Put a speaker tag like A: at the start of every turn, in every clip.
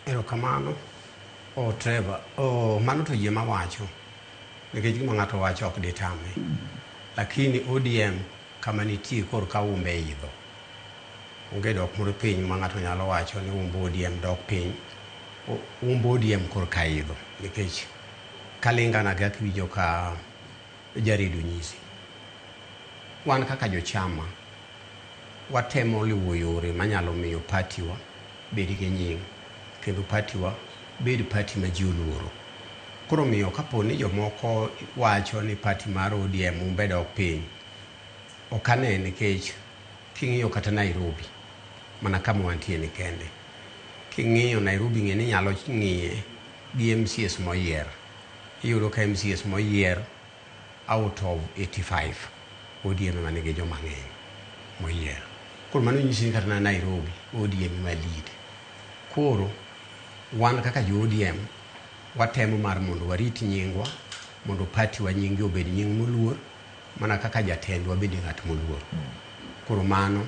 A: Erokamano. Oh, Trevor, oh, mano to yie mawacho nikech gima ng'ato wacho ok ditame. Lakini ODM kama nitie kor ka umbe idho. Onge dok moro piny ma ng'ato nyalo wacho ni umb ODM dok piny. Umb ODM kor ka idho nikech kalingana gi kaka iwinjo ka jaredio nyisi. Wan kaka jochama watemo luwo yore manyalo miyo party wa bed gi nying kendo party wa bed party ma ji oluoro. Koro omiyo kapo ni jomoko wacho ni party mar ODM umbe dok piny, ok ane nikech king'iyo kata Nairobi mana kama wantie ni kende. King'iyo Nairobi ng'e ni inyalo ng'iye gi MCAs moyier. Iyudo ka MCAs moyier out of 85 ODM ema nigi joma ng'eny moyier. Koro mano nyisi ni kata na Nairobi ODM ema lead. Koro wan kaka jo ODM watemo mar mondo warit nyingwa mondo party wa nyinge obed nying moluor mana kaka jatendwa bende ng'at moluor. Koro mano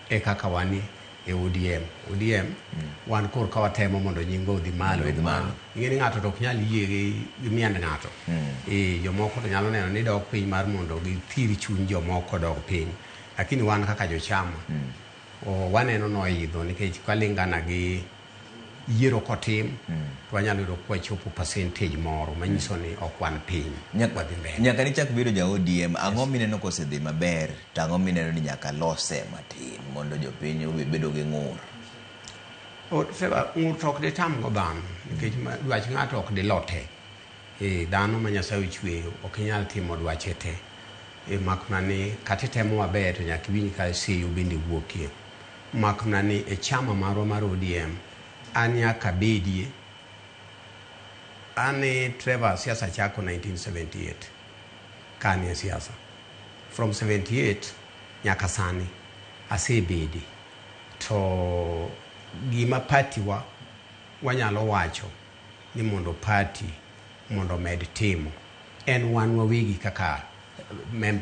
A: e kaka wan e ODM. ODM wan koro ka watemo mondo nyingwa odhi malo.
B: Odhi malo.
A: Ing'e ni ng'ato to ok nyal yie gi miend ng'ato. Jomoko to nyalo neno ni dok piny mar mondo githir chuny jomoko dog piny. Lakini wan kaka jochama waneno noidho nikech kalingana gi yiero kotim to wanyalo yudo kwachopo percentage moro manyiso ni ok wan piny wadhi mbele.
B: Nyaka nichak bedo ja ODM, ang'o mineno kosedhi maber to ang'o mineno ni nyaka lose matin mondo jopiny owe bedo gi ng'ur?
A: Ng'ur to ok ditam go dhano nikech dwach ng'ato ok dilo te. Dhano ma Nyasaye ochweyo ok inyal timo dwache te. Mak mana ni kata itemo maber to nyaka iwinj ka seyo bende wuokie. Mak mana ni e chama marwa mar ODM an nyaka abedie. An Trevor siasa chako 1978 ka an e siasa. From 78 nyaka sani asebede. To gima party wa wanyalo wacho ni mondo party mondo omed timo en wan wawegi kaka member.